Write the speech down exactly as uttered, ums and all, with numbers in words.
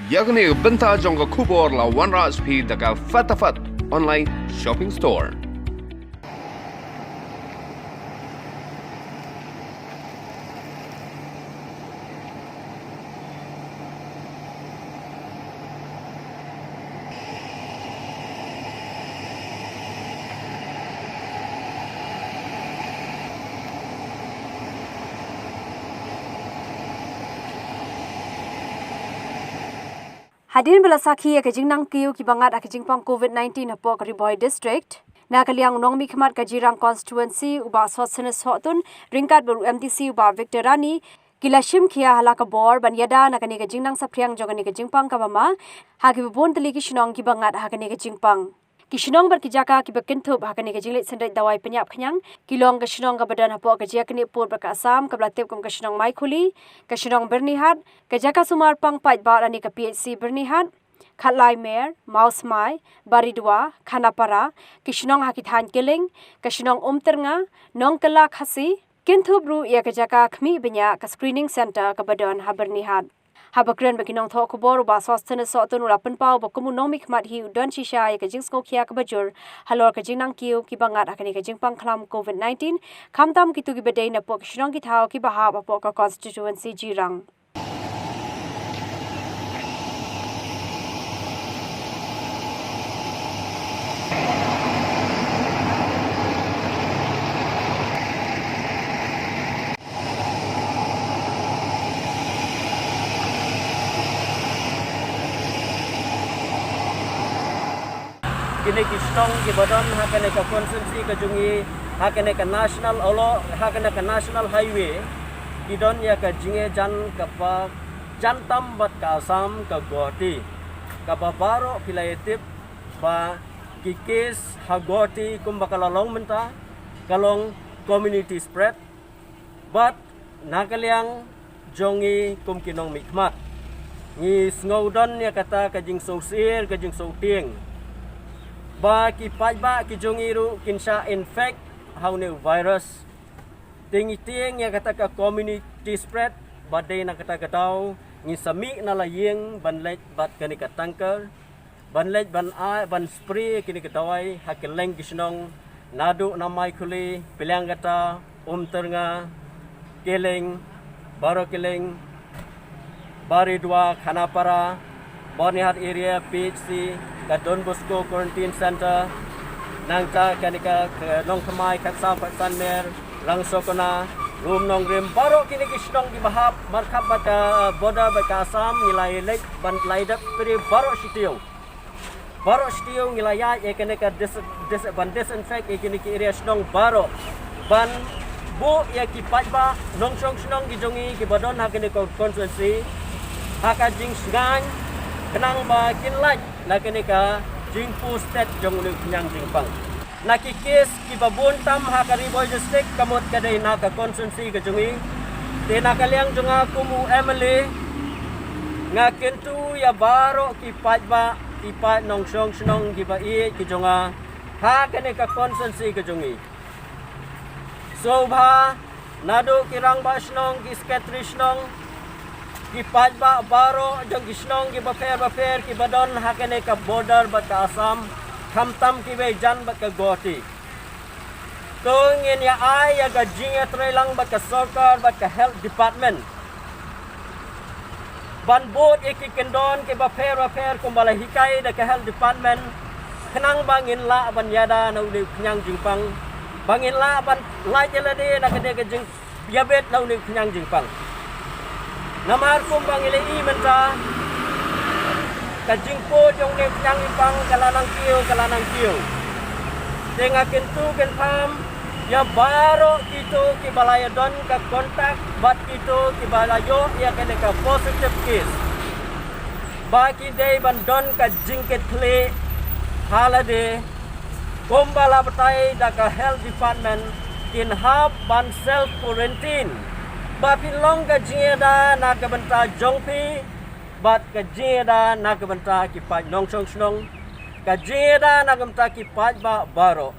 Ïa kane ka bynta jong ka khubor la wanrah sha phi da ka Fatafat Online Shopping Store. Hadien ba la sakhi ïa ka jingnang kiew kiba ngat ha ka jingpang covid nineteen hapoh ka Ri Bhoi District, na ka liang u nongmihkhmat ka Jirang Constituency u Bah Sosthenes Sohtun ryngkat bad u M D C u Bah Victor Rani ki la shim khia ha la ka bor ban ïada na kane ka jingnang saphriang jong kane ka jingpang kaba ma ha kiba bun tylli ki shnong kiba ngat ha kane ka jingpang. Ki shnong bad ki jaka kiba kynthup ha kane ka jingleit synreit dawai pynïap khñiang ki long ka shnong kaba don hapoh ka jaka knieh pud bad ka Assam kaba la tip kum ka shnong Maikhuli, ka shnong Byrnihat, ka jaka sumar pang paidbah lane ka P H C Byrnihat, Khatlai Mer, Mawsmai, Baridua, Khanapara, ki shnong ha ki thaiñ Killing, ka shnong Umtyrnga, Nongkylla Khasi, kynthup ruh ïa ka jaka khmih bniah ka screening centre kaba don ha Byrnihat. Haba kren bad ki nongthoh khubor u Bah Sosthenes Sohtun u la pynpaw ba kum u nongmihkhmat hi u don shisha ïa ka jingsngewkhia kaba jur halor ka jingnang kiew kiba ngat ha kane ka jingpang khlam covid nineteen, khamtam kito kiba dei napoh ki shnong ki thaw kiba hap hapoh ka constituency Jirang. Kine ki shnong kiba don ha kane ka constituency ka jong ngi, ha kane ka national olo, ha kane ka national highway, ki don ïa ka jingïajan kaba jan tam bad ka Assam, ka Guwahati, kaba baroh phi la ïa tip ba ki case ha Guwahati kumba ka la long mynta ka long community spread. Bad na ka liang jong ngi kum ki nongmihkhmat, ngi sngew don ïa kata ka jingsngewsih, ka jingsngewtieng ba ki paidbah ki jong ngi ruh kin shah infect ha une u virus. Te ngi tieng ïa kata ka community spread, ba dei na kata ka daw ngi sa mih na la ïing ban leit bad kane ka tanker ban leit ban ai, ban spray kine ki dawai ha kylleng ki shnong, naduh na Maikhuli, Piliangkata, Umtyrnga, Killing, Baro Killing, Baridua, Khanapara, Byrnihat area, P H C, ka Don Bosco Quarantine Center, nangta kane ka, ka Nongthymmai, Khatsaw, Khatsan Mer, Rangsokona, Rumnongrim, baroh kine ki shnong kiba hap markhap bad ka border bad ka Assam, ngi la ïa leit ban la ïa dep spray baroh shi taïew. Baroh shi taïew ngi la ïaid ïa kane ka dis-, dis-, ban disinfect ïa kine ki area shnong baroh. Ban buh ïa ki paidbah nongshong shnong ki jong ngi kiba don ha kane ka constituency ha ka jingshngaiñ khnang ba kin lait na kane ka jingpustet jong une u khñiang jingpang. Na ki case kiba bun tam ha ka Ri Bhoi District, ka mut ka dei na ka constituency ka jong ngi. Te na ka liang jong nga kum u M L A, nga kyntu ïa baroh ki paidbah, ki paid nongshong shnong kiba ïeit ki jong nga ha kane ka constituency ka jong ngi. Sngewbha naduh ki rangbah shnong, ki secretary shnong, ki paidbah baroh jong ki shnong kiba pher ba pher kiba don ha kane ka border bad ka Assam, khamtam kiba jan bad ka Guwahati. To ngin ïa ai ïa ka jingïatreilang bad ka sorkar bad ka health department ban bud ïa ki kyndon kiba pher ba pher kumba la hikai da ka health department, khnang ba ngin lah ban ïada na une u khñiang jingpang, ba ngin lah ban lait ïa lade na kane ka jing ïa bet na une u khñiang jingpang. Namar kumba ngi la ïohi mynta, ka jingpud jong une u khñiang jingpang ka la nang kiew, ka la nang kiew. Te nga kyntu kynpham ïa baroh kito kiba la ïa don ka contact bad kito kiba la ïoh ïa kane ka positive case, ba ki dei ban don ka jingkitkhlieh ha lade kumba la batai da ka health department, kin hap ban self quarantine. Ba phin long ka jingïada na ka bynta jong phi bad ka jingïada na ka bynta ki paid nongshong shnong, ka jingïada na ka bynta ki paidbah baroh.